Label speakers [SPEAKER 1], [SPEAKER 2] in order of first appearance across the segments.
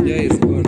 [SPEAKER 1] Yes, good.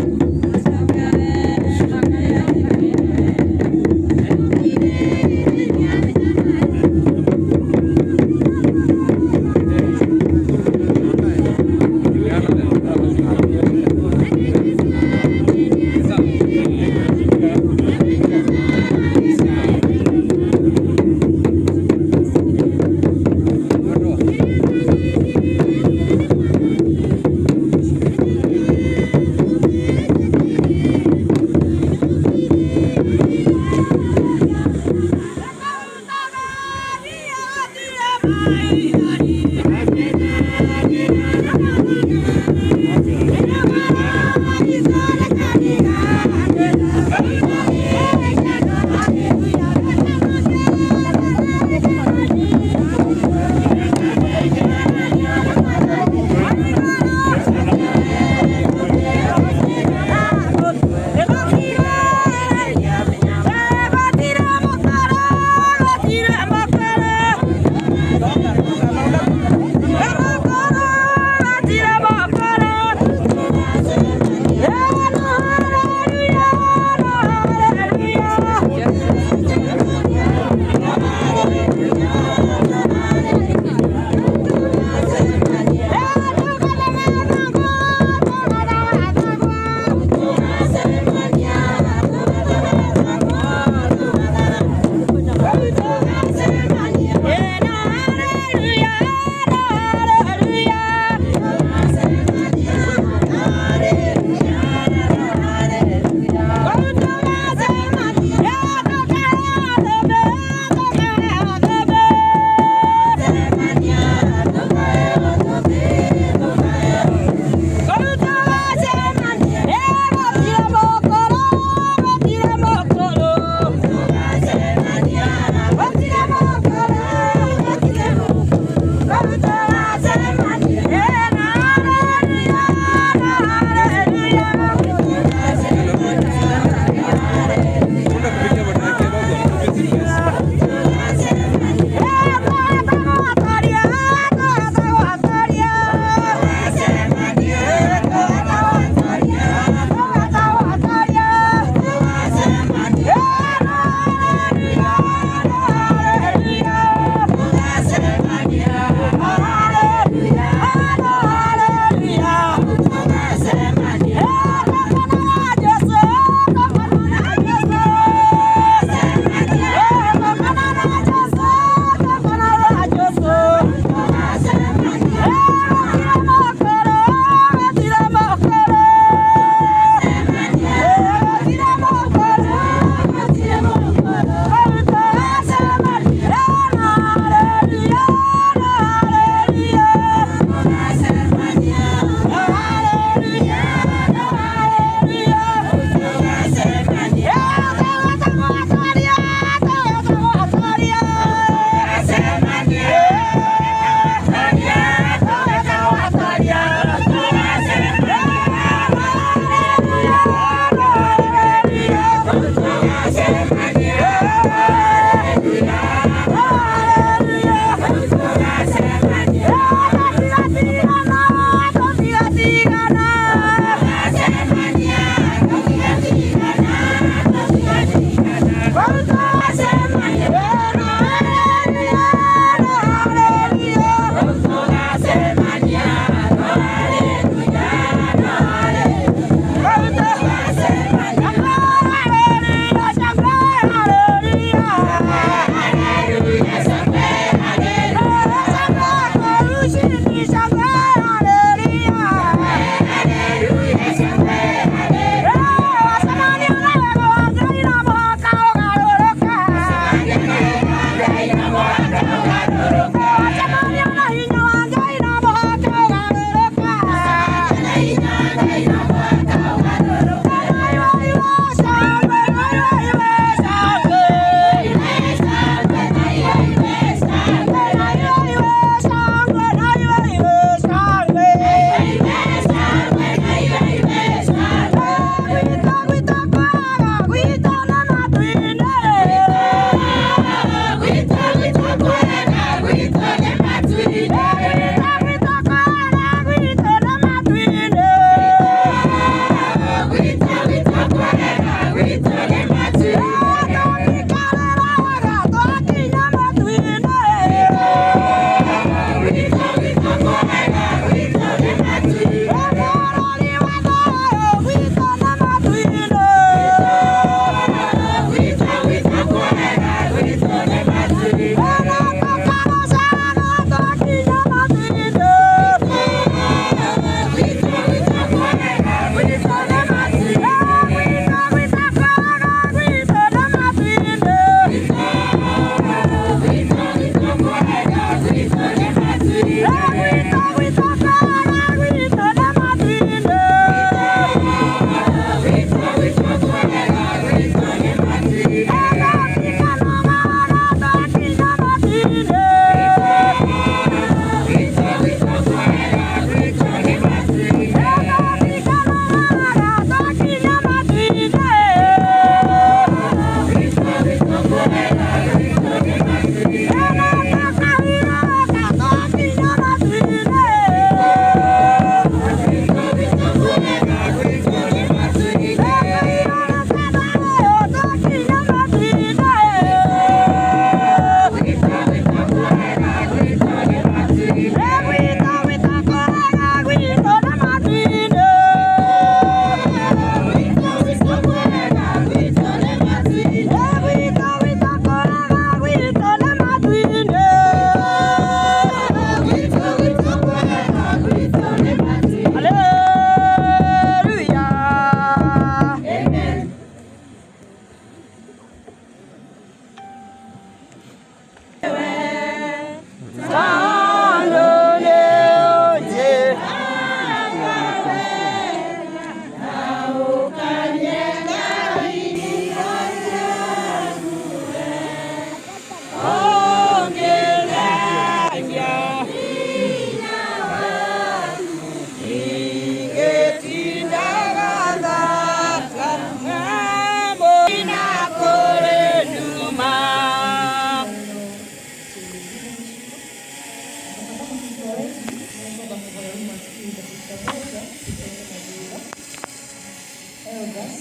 [SPEAKER 2] Elders,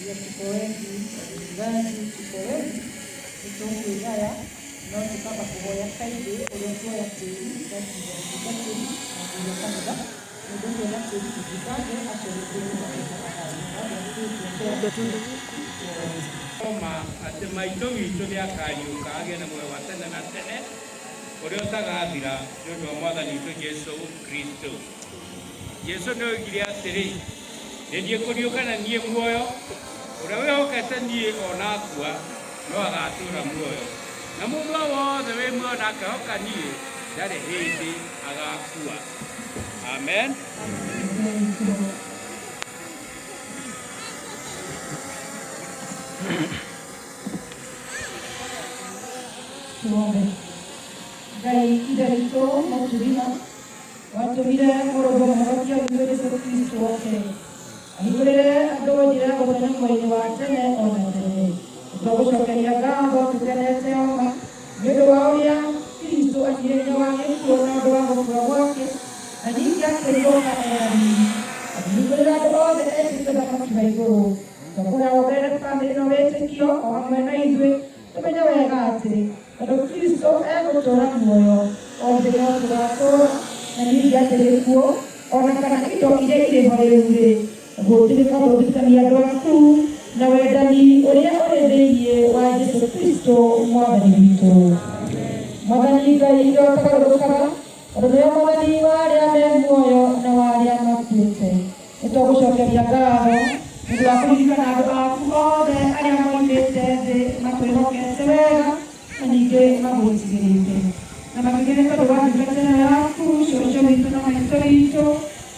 [SPEAKER 2] iyo tuko wengi, wachungaji tuko wengi, nĩtũkwĩgaya no tũkamba kũhoya kairĩ ũrĩa tuoya tĩri tũgakinya na kũiga kanitha mũndũ ũcio na tĩri tũjipange acio
[SPEAKER 3] Koma atĩ maitũ witũ nĩakariũka agĩe na muoyo wa tene na tene ũrĩa ũtagathira nĩ ũndũ wa Mwathani witũ Jesũ Kristo. Jesũ nĩoigire atĩrĩ, nĩ niĩ kũriũka na niĩ muoyo, ũrĩa wĩhokete niĩ ona akua no agatũũra muoyo, na mũndũ o wothe wĩ muoyo na akehoka niĩ ndarĩ hĩndĩ agakua. Amen.
[SPEAKER 2] Tuombe. Ngai Ithe witũ mũtũrima watũmire mũrũguo Mũhonokia witũ Jesũ Kristo oke ahingũrĩre andũ njĩra ya gũtonya muoyo-inĩ wa tene ona tene. Nĩtwagũcokeria ngatho tũkenete oma nĩ ũndũ wa ũrĩa Kristo akirie hinya wa gĩkuũ na ũndũ wa gũkua gwake na ningĩ akĩriũka ena riri akĩhingũrĩra andũ othe etĩkia ũthamaki wa igũrũ. Twakũhoya wongerere bamĩrĩ ĩno wĩtĩkio o hamwe na ithuĩ tũmenye wega atĩ tondũ Kristo egũtũũra muoyo othe no tũgatũũra na ningĩ atĩ gĩkuũ ona kana indo iria irĩ ho rĩu-rĩ gũtirĩ gũthutũkania andũ aku na wendani ũrĩa ũrĩ thĩinĩ wa Jesũ Kristo Mwathani witũ. Mwathani Ngai ũrĩa ũtagarũrũkaga tondũ nĩwe Mwathani wa arĩa me muoyo na wa arĩa makuĩte. Nĩtwagũcokeria ngatho nĩ ũndũ wa kũririkana andũ aku othe arĩa moimĩte thĩ makwĩhokete wega na ningĩ magwĩtigĩrĩte na makĩria nĩ tondũ wa ndungata ĩno yaku cũcũ witũ na maitũ witũ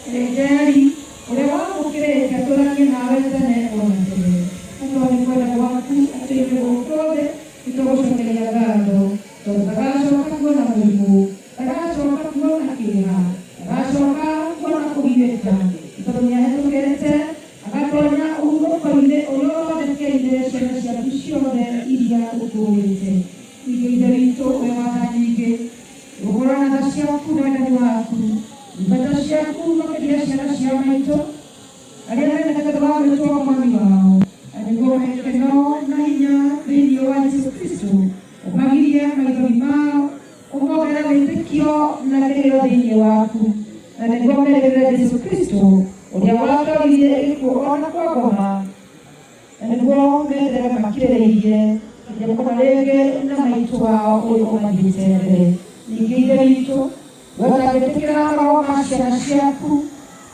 [SPEAKER 2] Njeri ũrĩa wamũkĩrĩte atũranie nawe tene ona tene. Na tondũ nĩ kwenda gwaku atũime gũkũ thĩ nĩtũgũcokeria ngatho tondũ ndagacoka kuona mũrimũ, ndagacoka kuona kĩeha, ndagacoka kuona kũgiĩka tondũ nĩahĩtũkĩte agatonya ũhurũko-inĩ ũrĩa ũthondekeire ciana ciaku ciothe iria ũkũũrĩte. Ningĩ Ithe witũ we wa tha nyingĩ, gũkũrana tha ciaku na wendani waku, ndungata ciaku makĩria ciana cia maitũ arĩa mendete tondũ wa gwĩtwo mami wao, na nĩguo ũmahe gĩkeno na hinya thĩinĩ wa Jesũ Kristo, ũmagirie maithori mao, ũmongerere wĩtĩkio na kĩrĩro thĩinĩ waku, na nĩguo merĩgĩrĩre Jesũ Kristo ũrĩa watoririe gĩkuũ ona kwa ngoma, na nĩguo meterere makirĩrĩirie nginya kũna rĩngĩ na maitũ wao ũyũ ũmathiĩte mbere. Ningĩ Ithe witũ we ũtangĩtĩkĩra marũa ma ciana ciaku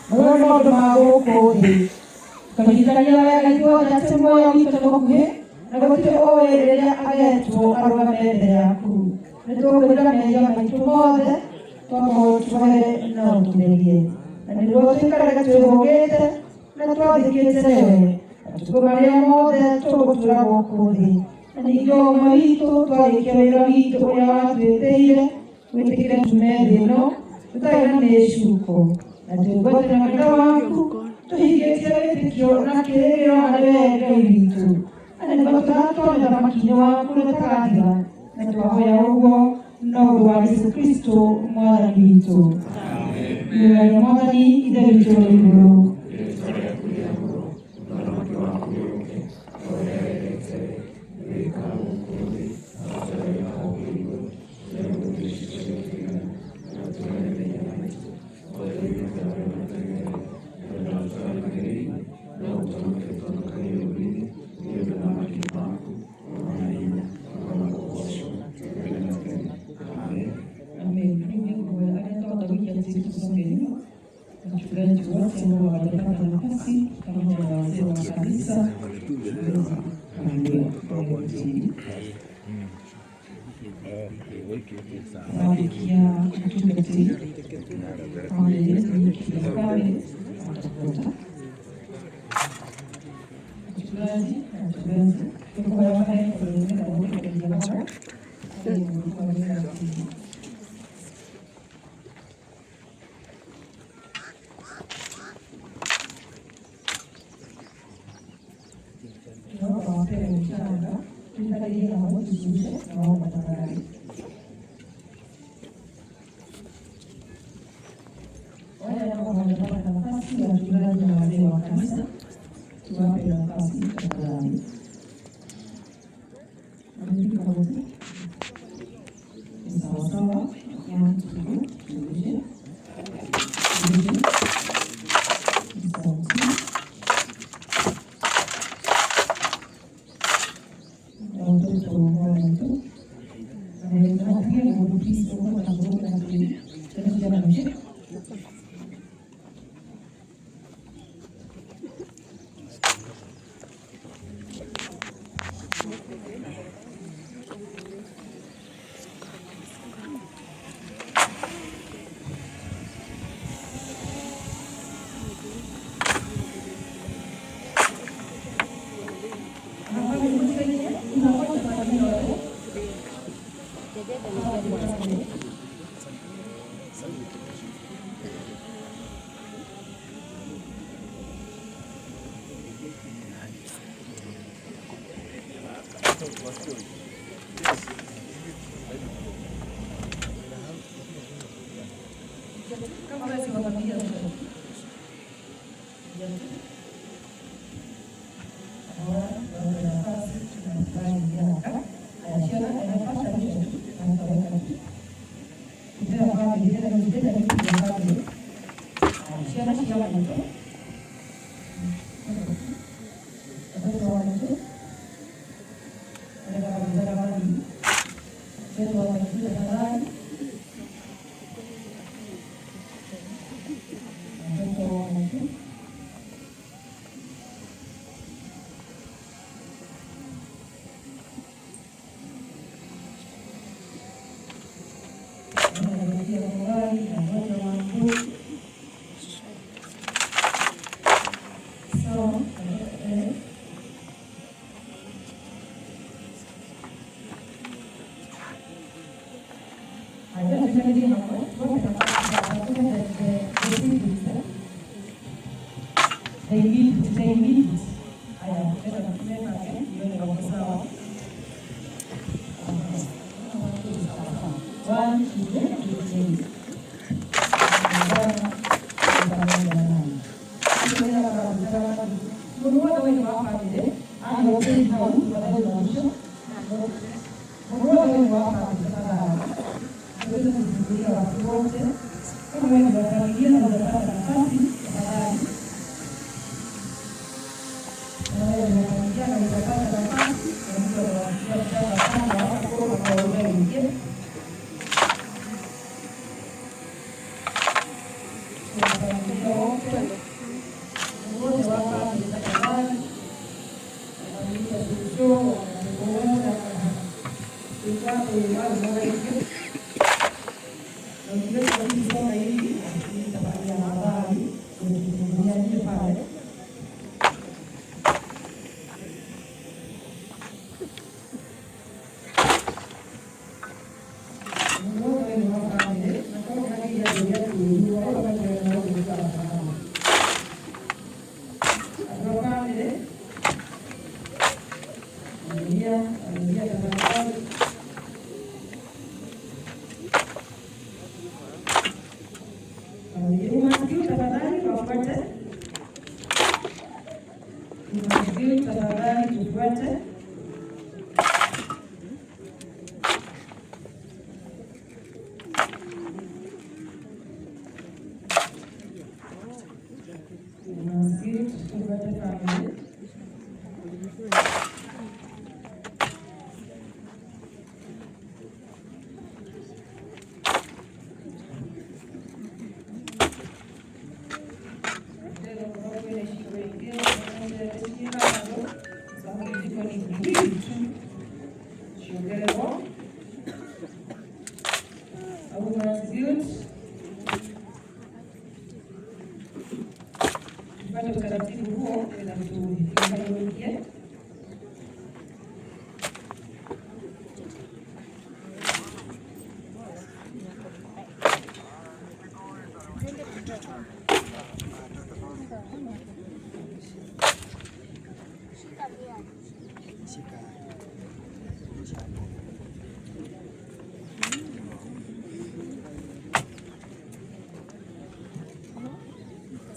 [SPEAKER 2] marũe maũndũ ma gũkũ thĩ, tũkaririkania wega ithuothe atĩ muoyo witũ nĩ mũkuhĩ na gũtirĩ ũĩ rĩrĩa agetwo arũgame mbere yaku. Nĩ tũkwĩrira mehia maitũ mothe twakorwo tuohere na ũtũtherie na nĩguo tũikarage twĩhũgĩte na twathĩkĩte we matukũ marĩa mothe tũgũtũra gũkũ thĩ na ningĩ o ũmwe witũ twarĩkia wĩra witũ ũrĩa watwĩtĩire wĩtĩkĩre tume thĩ ĩno tũtarĩ na mĩcuko na twĩgwatĩre kanitha waku tũhingĩtie wĩtĩkio na kĩrĩgĩrĩro harĩ we Ngai witũ na nĩguo tũgatonya ũthamaki-inĩ waku ũrĩa ũtagathira na twahoya ũguo na ũndũ wa Jesũ Kristo mwathani witũ. Rĩoya mwathani ithe witũ ũrĩ igũrũ. Amen. Rĩu arĩa twahota gũikia tĩri tũcokerio wachungaji wote ambao hawajapata nafasi pamoja na wazee wa kanisa waweze kuandikia mtungatiri family watakuta mchungaji na mchungaji tunaomba wapewe mchanga tuikadirie hamwe tuzungushe naomba tafadhali. Wale ambao hawajapata nafasi, wachungaji na wazee wa kanisa, tuwape nafasi tafadhali. Wamefika wote? Ni sawasawa. One, two, tuzungushe. Tuzungushe. Ni sawasawa. Watoto wa mtu One, two, three. rũgũrĩtio. Na ukiweka ukisonga hivi itabakia habari kwenye nje pale. Tafadhali tufuate. Tufuate familia. Tufuate utaratibu huo tukamilikie.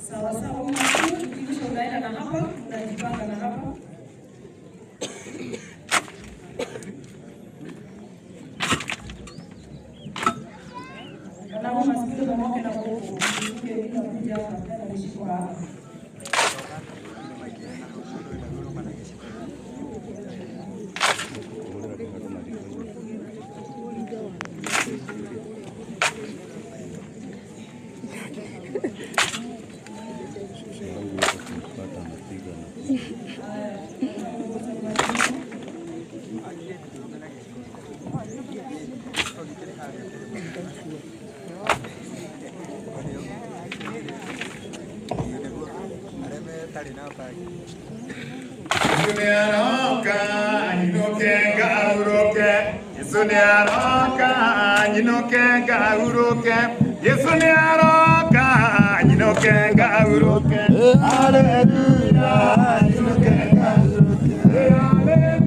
[SPEAKER 2] Sawa sawa, ukirusha unaenda na hapa, unajipanga na hapa. Kama masikio pamoja na huku, bila kuja hapa tena nishikwa hapa.
[SPEAKER 4] Yesu nĩaroka nyinũke ngahurũke. Yesu nĩaroka nyinũke ngahurũke. Yesu nĩaroka nyinũke ngahurũke. Haleluya nyinũke ngahurũke. Haleluya nyinũke ngahurũke.